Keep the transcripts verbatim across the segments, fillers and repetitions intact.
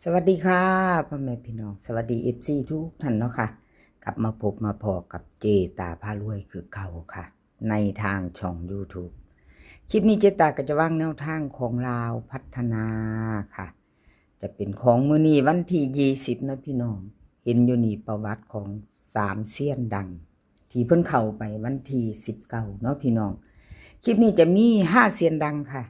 สวัสดีค่ะ พ่อแม่พี่น้อง สวัสดี เอฟซี ทุกท่านเนาะค่ะ กลับมาพบมาพ้อกับเจตาพารวยคือเก่าค่ะ ในทางช่อง YouTube คลิปนี้เจตาก็จะวางแนวทางของลาวพัฒนาค่ะ จะเป็นของมื้อนี้วันที่ยี่สิบนะพี่น้อง เห็นอยู่นี่ประวัติของสามเซียนดัง ที่เพิ่นเข้าไปวันที่สิบเก้าเนาะพี่น้อง คลิปนี้จะมีห้าเซียนดังค่ะ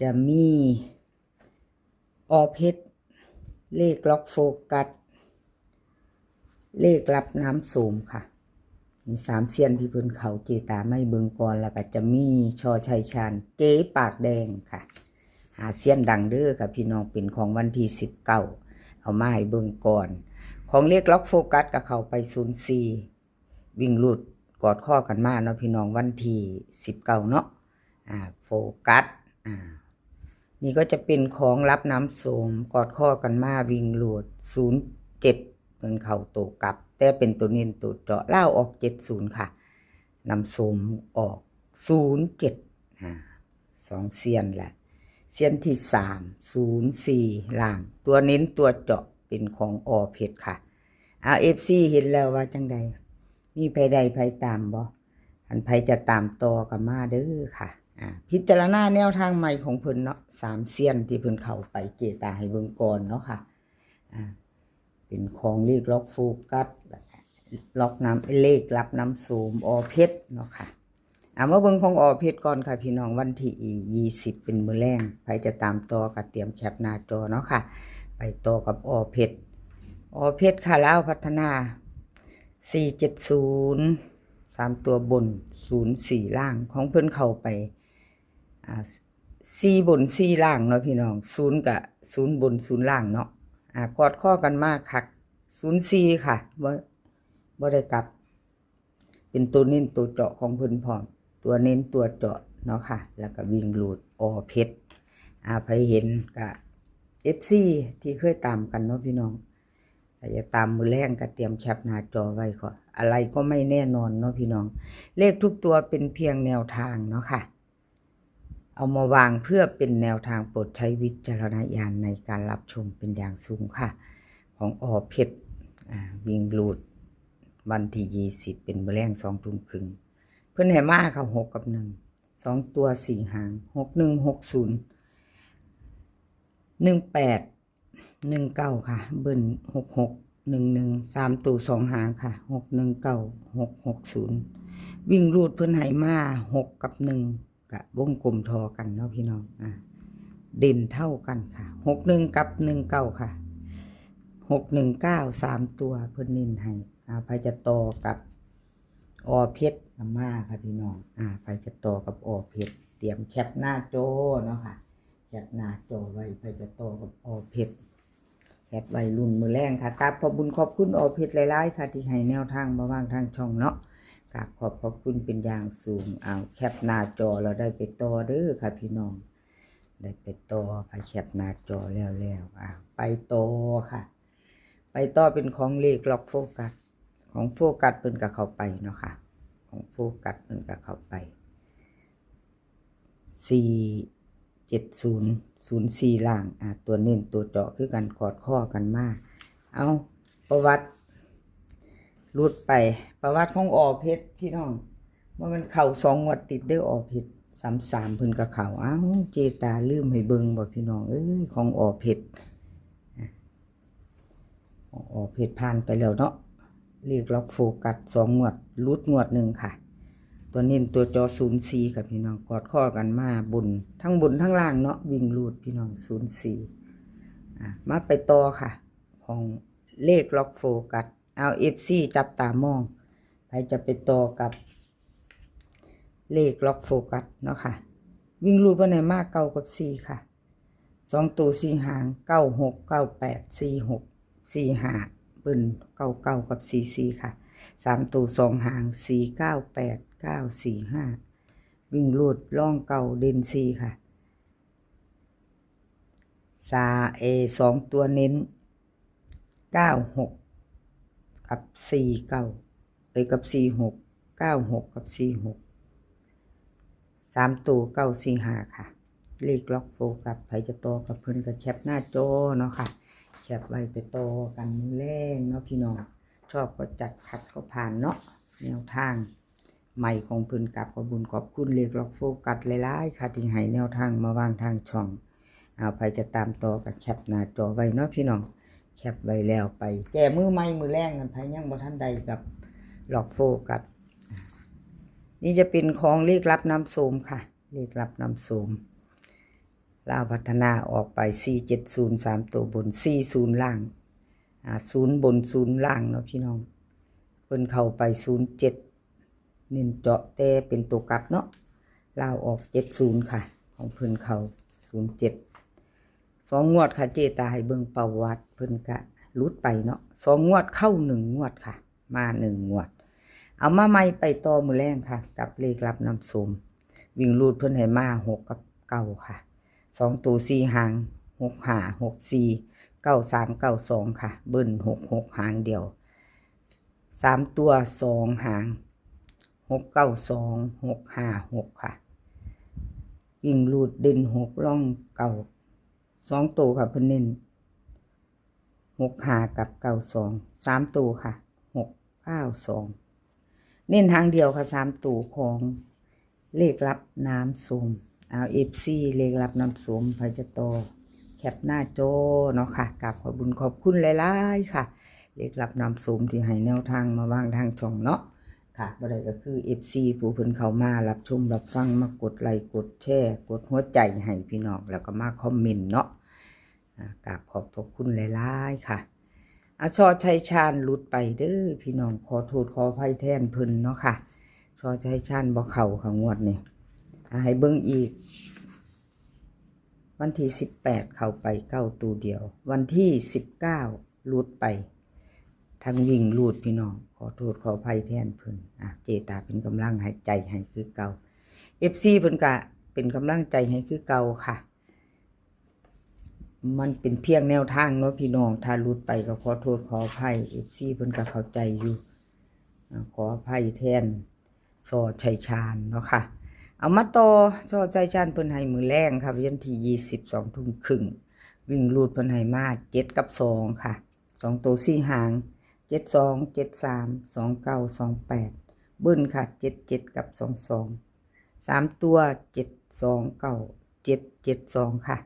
จะมี อ.เพชร เลขล็อกโฟกัส เลขลับน้ำโสมค่ะ มีสามเซียนที่เพิ่นเข้าเจตาไม่เบิ่งก่อน แล้วก็จะมี ช.ชัยชาญ เจ๊ปากแดงค่ะ ห้าเซียนดังเด้อค่ะพี่น้อง เป็นของวันที่สิบเก้า เอามาให้เบิ่งก่อน ของเลขล็อกโฟกัสก็เข้าไปศูนย์สี่ วิ่งรูดกอดข้อกันมาเนาะพี่น้อง วันที่สิบเก้าเนาะ อ่า โฟกัส อ่า นี่ก็จะเป็นของลับน้ำโสม กอดข้อกันมาวิ่งรูดศูนย์เจ็ด เพิ่นเข้าตัวกลับ แต่เป็นตัวเน้นตัวเจาะ ลาวออกเจ็ดศูนย์ค่ะ น้ำโสมออกศูนย์เจ็ด อ่า สองเซียนแหละ เซียนที่สาม ศูนย์สี่ ล่าง ตัวเน้นตัวเจาะเป็นของ อ.เพชร ค่ะ เอา เอฟซี เห็นแล้วว่าจังใด มีไผได้ไผตามบ่ อันไผจะตามต่อก็มาเด้อค่ะ อ่า พิจารณาแนวทางใหม่ของเพิ่นเนาะ สามเซียนที่เพิ่นเข้าไปเจตาให้เบิ่งก่อนเนาะค่ะ อ่า เป็นของเลขล็อกโฟกัส แล้วก็ล็อกน้ำ เลขลับน้ำโสม อ.เพชร เนาะค่ะ เอามาเบิ่งของ อ.เพชร ก่อนค่ะพี่น้อง วันที่ยี่สิบเป็นมื้อแลง ไผจะตามต่อก็เตรียมแคปหน้าจอเนาะค่ะ ไปต่อกับ อ.เพชร อ.เพชร ค่ะ ลาวพัฒนา สี่เจ็ดศูนย์ สามตัวบน ศูนย์สี่ ล่าง ของเพิ่นเข้าไป อ่า สี่บนสี่ล่างเนาะพี่น้อง ศูนย์กะศูนย์บนศูนย์ล่างเนาะ อ่า กอดข้อกันมาคัก ศูนย์สี่ ค่ะ บ่ บ่ได้กลับ เป็นตัวเน้นตัวเจาะของเพิ่นพร้อม ตัวเน้นตัวเจาะเนาะค่ะ แล้วก็วิ่งรูด อ.เพชร อ่า ไผเห็นกะ เอฟซี ที่เคยตามกันเนาะพี่น้อง ถ้าอยากตามมื้อแลงก็เตรียมแคปหน้าจอไว้ก่อน อะไรก็ไม่แน่นอนเนาะพี่น้อง เลขทุกตัวเป็นเพียงแนวทางเนาะค่ะ เอามาวางเพื่อเป็นแนวทาง โปรดใช้วิจารณญาณในการรับชมเป็นอย่างสูงค่ะ ของ อ.เพชร อ่า วิ่งรูด วันที่ยี่สิบเป็นมื้อแลงสองทุ่มครึ่ง เพิ่นให้มาค่ะ หกกับหนึ่ง สองตัวสี่หาง หกหนึ่ง หกศูนย์ หนึ่งแปด หนึ่งเก้า ค่ะ เบิ้ล หกหก หนึ่งหนึ่ง สามตัวสองหางค่ะ หกหนึ่งเก้า หกหกศูนย์ วิ่งรูดเพิ่นให้มา หกกับหนึ่ง กะวงกลมทอกันเนาะพี่น้อง อ่ะ เด่นเท่ากันค่ะ หกหนึ่ง กับ หนึ่งเก้า ค่ะ หกหนึ่งเก้า สามตัวเพิ่นเน้นให้ อ่า ไผจะต่อกับ อ.เพชร ก็มาค่ะพี่น้อง อ่า ไผจะต่อกับ อ.เพชร เตรียมแคปหน้าจอเนาะค่ะ แคปหน้าจอไว้ ไผจะต่อกับ อ.เพชร แคปไว้รุ่นมื้อแลงค่ะ กราบขอบบุญขอบคุณ อ.เพชร หลายๆ ค่ะ ที่ให้แนวทางมาวางทางช่องเนาะ กราบขอบพระคุณเป็นอย่างสูง เอาแคปหน้าจอแล้วได้ไปต่อเด้อค่ะพี่น้อง ได้ไปต่อค่ะ แคปหน้าจอแล้วแล้วอ่ะ ไปต่อค่ะ ไปต่อเป็นของเลขล็อกโฟกัส ของโฟกัสเพิ่นก็เข้าไปเนาะค่ะ ของโฟกัสเพิ่นก็เข้าไป สี่เจ็ดศูนย์ ศูนย์สี่ ล่าง อ่ะ ตัวเน้นตัวเจาะคือกัน กอดข้อกันมา เอาประวัติ หลุดไป ประวัติของ อ.เพชร พี่น้อง ว่ามันเข้าสองงวดติดเด้อ อ.เพชร สามสาม เพิ่นก็เข้า อ้าว เจตาลืมให้เบิ่งบ่พี่น้องเอ้ย ของ อ.เพชร อ.เพชร ผ่านไปแล้วเนาะ เลขล็อกโฟกัสสองงวด หลุดงวดหนึ่งค่ะ ตัวเน้นตัวเจาะ ศูนย์สี่ ค่ะพี่น้อง กอดข้อกันมาบน ทั้งบนทั้งล่างเนาะ วิ่งรูดพี่น้อง ศูนย์สี่ อ่ะ มาไปต่อค่ะ ของเลขล็อกโฟกัส เอา เอฟซี จับตามอง ไผจะไปต่อกับ เลขล็อกโฟกัสเนาะค่ะ วิ่งรูดเพิ่นให้มา เก้ากับสี่ ค่ะ สองตัวสี่หาง เก้าหก เก้าแปด สี่หก สี่ห้า เบิ้ล เก้าเก้า กับ สี่สี่ ค่ะ สามตัวสองหาง สี่เก้าแปด เก้าสี่ห้า วิ่งรูดร่องเก้า เด่นสี่ ค่ะ สา เอ สองตัวเน้น เก้าหก กับ สี่เก้า เอ้ย กับ สี่หก เก้าหก กับ สี่หก สามตัว เก้าสี่ห้า ค่ะ เลขล็อกโฟกัส ไผจะต่อกับเพิ่นก็แคปหน้าจอเนาะค่ะ แคปไว้ไปต่อกันมื้อแลงเนาะพี่น้อง ชอบก็จัด ขัดก็ผ่านเนาะ แนวทางใหม่ของเพิ่น กราบขอบบุญขอบคุณเลขล็อกโฟกัสหลายๆค่ะ ที่ให้แนวทางมาวางทางช่อง เอา ไผจะตามต่อก็แคปหน้าจอไว้เนาะพี่น้อง แคปไว้แล้วไปแก้มือใหม่มื้อแลงกัน ไผยังบ่ทันได้กับล็อกโฟกัส นี่จะเป็นของเลขลับน้ำโสมค่ะ เลขลับน้ำโสม ลาวพัฒนาออกไป สี่เจ็ดศูนย์ สามตัวบน สี่ศูนย์ ล่าง อ่า ศูนย์บน ศูนย์ ล่างเนาะพี่น้อง เพิ่นเข้าไป ศูนย์เจ็ด เน้นเจาะแต่เป็นตัวกลับเนาะ ลาวออก เจ็ดศูนย์ ค่ะ ของเพิ่นเข้า ศูนย์เจ็ด สองงวดค่ะ เจ๊ตาให้เบิ่งประวัติ เพิ่นกะหลุดไปเนาะ สองงวดเข้าหนึ่งงวดค่ะ มาหนึ่งงวด เอามาใหม่ไปต่อมื้อแลงค่ะ กับเลขลับน้ำโสม วิ่งรูดเพิ่นให้มาหกกับเก้าค่ะ สองตัวสี่หาง หกห้า หกสี่ เก้าสาม เก้าสอง ค่ะ เบิ้ล หกหก หางเดียว สามตัวสองหาง หกเก้าสอง หกห้าหก ค่ะ วิ่งรูดเด่นหก ร่องเก้า สองตัวค่ะ เพิ่นเน้น หกห้า กับ เก้าสอง สามตัวค่ะ หกเก้าสอง เน้นหางเดียวค่ะ สามตัวของเลขลับน้ำโสม เอา เอฟซี เลขลับน้ำโสม ไผจะต่อ แคปหน้าจอเนาะค่ะ กราบขอบบุญขอบคุณหลายๆค่ะ เลขลับน้ำโสมที่ให้แนวทางมาวางทางช่องเนาะค่ะ บ่ได้ก็คือ เอฟซี ผู้เพิ่นเข้ามารับชมรับฟัง มากดไลค์กดแชร์ กดหัวใจให้พี่น้อง แล้วก็มาคอมเมนต์เนาะ อ่ากราบขอบพระคุณหลายๆค่ะ อ่ะ ชอชัยชาญหลุดไปเด้อพี่น้อง ขอโทษขออภัยแทนเพิ่นเนาะค่ะ ชอชัยชาญบ่เข้าค่ะงวดนี้ อ่ะ ให้เบิ่งอีก วันที่สิบแปดเข้าไปเก้าตัวเดียว วันที่สิบเก้าหลุดไป ทั้งวิ่งรูดพี่น้อง ขอโทษขออภัยแทนเพิ่น อ่ะ เจ๊ตาเป็นกำลังใจให้คือเก่า เอฟซี เพิ่นกะเป็นกำลังใจให้คือเก่าค่ะ มันเป็นเพียงแนวทางเนาะพี่น้อง ถ้าหลุดไปก็ขอโทษขออภัย เอฟซี เพิ่นก็เข้าใจอยู่ อ่า ขออภัยแทน ชอชัยชาญเนาะค่ะ เอามาต่อ ชอชัยชาญเพิ่นให้มื้อแลงค่ะ วันที่ยี่สิบ สองทุ่มครึ่ง วิ่งรูดเพิ่นให้มาเจ็ดกับสองค่ะ สองตัวสี่หาง เจ็ดสอง เจ็ดสาม สองเก้า สองแปด เบิ้ลค่ะ เจ็ดเจ็ด กับ สองสอง สามตัว เจ็ดสองเก้า เจ็ดเจ็ดสอง ค่ะ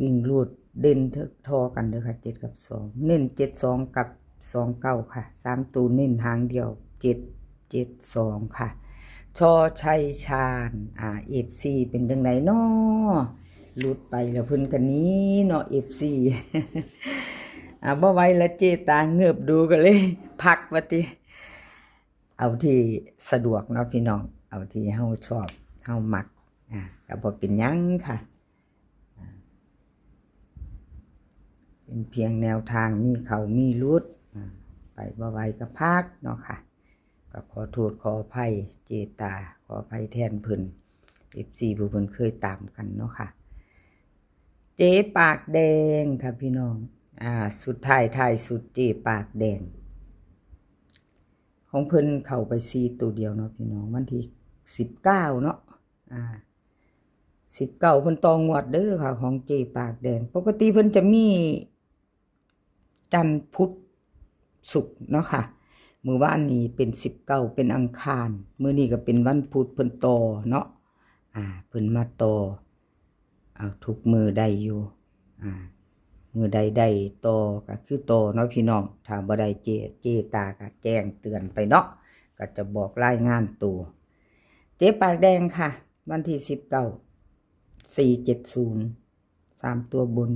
วิ่งรูดเด่นทอกันเด้อค่ะ เจ็ดกับสอง เน้น เจ็ดสอง กับ สองเก้า ค่ะ สามตัวเน้นหางเดียว เจ็ดเจ็ดสอง ค่ะ ชอชัยชาญ อ่า เอฟซี เป็นจังไดน้อ หลุดไปแล้วเพิ่นก็หนีเนาะ เอฟซี อ่า บ่ไหวละ เจ๊ตาเงิบดูก็เลย พักว่าติ เอาที่สะดวกเนาะพี่น้อง เอาที่เฮาชอบ เฮามัก อ่า ก็บ่เป็นหยังค่ะ อ่า เป็นเพียงแนวทาง มีเข้ามีหลุด อ่า ไปบ่ไหวก็พักเนาะค่ะ ก็ขอโทษขออภัยเจ๊ตา ขออภัยแทนเพิ่น เอฟซี ผู้เพิ่นเคยตามกันเนาะค่ะ เจ๊ปากแดงค่ะพี่น้อง อ่า สุดท้ายท้ายสุด เจ๊ปากแดง ของเพิ่นเข้าไปสี่ตัวเดียวเนาะพี่น้อง วันที่สิบเก้าเนาะ อ่า สิบเก้า เพิ่นต่องวดเด้อค่ะ ของเจ๊ปากแดง ปกติเพิ่นจะมีจันทร์พุธศุกร์เนาะค่ะ มื้อวานนี้เป็นสิบเก้า เป็นอังคาร มื้อนี้ก็เป็นวันพุธ เพิ่นต่อเนาะ อ่า เพิ่นมาต่อ เอา ทุกมื้อได้อยู่ อ่า มื้อใดได้ต่อก็คือต่อเนาะพี่น้อง ถ้าบ่ได้เจ๊ เจ๊ตาก็แจ้งเตือนไปเนาะ ก็จะบอกรายงานตัว เจ๊ปากแดงค่ะ วันที่สิบเก้า สี่เจ็ดศูนย์ สามตัวบน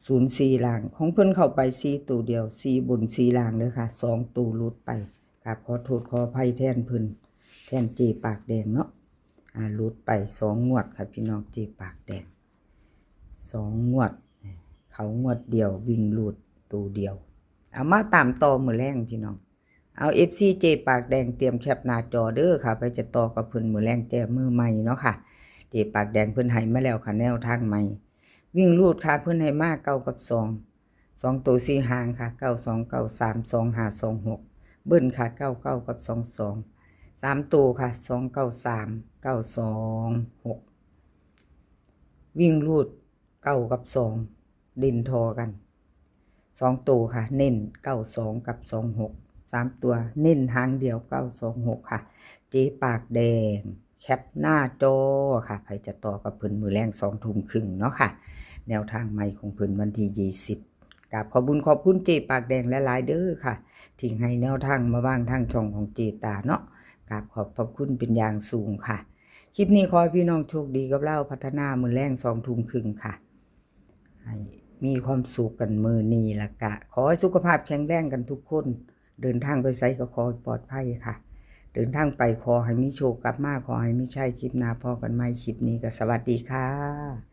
ศูนย์สี่ ล่าง ของเพิ่นเข้าไปสี่ตัวเดียว สี่บน สี่ล่างเด้อค่ะ สองตัวหลุดไป กราบขอโทษขออภัยแทนเพิ่น แทนเจ๊ปากแดงเนาะ อ่า หลุดไปสองงวดค่ะพี่น้อง เจ๊ปากแดง สองงวด เข้างวดเดียว วิ่งหลุดตัวเดียว เอามาตามต่อมื้อแลงพี่น้อง เอา เอฟซี เจ๊ปากแดงเตรียมแคปหน้าจอเด้อค่ะ ไปจะต่อกับเพิ่นมื้อแลง แก้มือใหม่เนาะค่ะ เจ๊ปากแดงเพิ่นให้มาแล้วค่ะ แนวทางใหม่ วิ่งหลุดค่ะ เพิ่นให้มาเก้ากับสอง สองตัวสี่หางค่ะ เก้าสอง เก้าสาม สองห้า สองหก เบิ้ลค่ะ เก้าเก้า กับ สองสอง สามตัวค่ะ สองเก้าสาม เก้าสองหก วิ่งรูดเก้ากับสองเด่นทอกัน สองตัวค่ะ เน้นเก้าสองกับสองหก สามตัวเน้นหางเดียวเก้าสองหกค่ะ เจ๊ปากแดง แคปหน้าจอค่ะ ไผจะต่อกับเพิ่นมื้อแลงสองทุ่มครึ่งเนาะค่ะ แนวทางใหม่ของเพิ่นวันที่ยี่สิบ กราบขอบบุญขอบคุณเจ๊ปากแดงหลายๆเด้อค่ะ ที่ให้แนวทางมาว่างทางช่องของเจ๊ตาเนาะ กราบขอบพระคุณเป็นอย่างสูงค่ะ คลิปนี้ขอให้พี่น้องโชคดีกับลาวพัฒนามื้อแลงสองทุ่มครึ่งค่ะ ให้มีความสุขกันมื้อนี้ละกะ ขอให้สุขภาพแข็งแรงกันทุกคน เดินทางไปไสก็ขอให้ปลอดภัยค่ะ เดินทางไปขอให้มีโชค กลับมาขอให้มีชัย คลิปหน้าพ้อกันใหม่ คลิปนี้ก็สวัสดีค่ะ